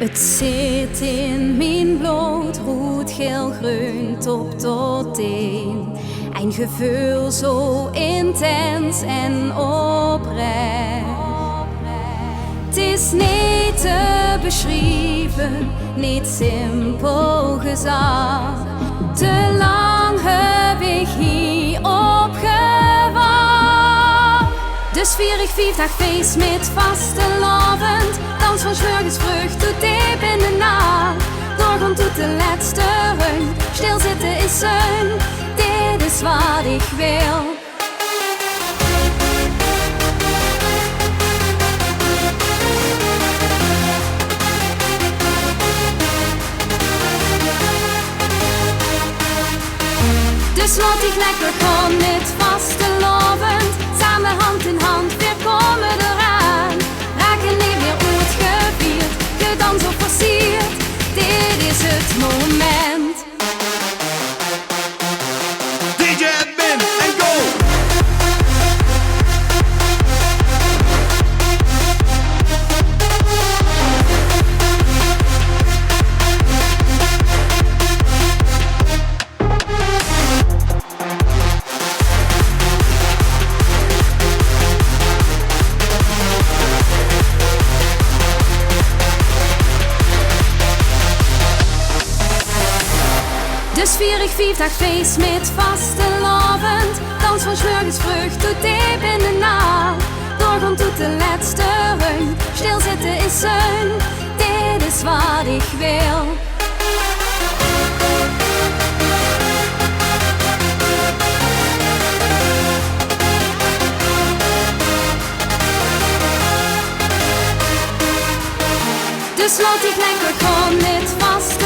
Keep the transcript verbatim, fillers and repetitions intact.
't Zit in mien blood, roed, gael, greun, top tot teen. Ein geveul zo intens en oprech. 't Is neet te besjrieve, neet simpel gezag. Te lang höb ich hie op gewach. Dus vier ich vief daag fees mit vastelaovend. Dans van 's mörges vreug tot deep in de nach. Doorgaon tot de lètste reun. Stilzitte is zeun, dit is wat ich wil. Dus laot dich lekker gaon mit vastelaovend. Same hand in hand, veer kómme d'raan. Raak neet mier oetgevierd, gedanse versierd. Dit is 't moment. D J Edwin en go! Dus vier ich vief daag fees mit vastelaovend. Dans van 's mörges vreug tot deep in de nach. Doorgaon tot de lètste reun. Stilzitte is zeun, dit is wat ich wil. Dus laot dich lekker gaon mit vastelaovend.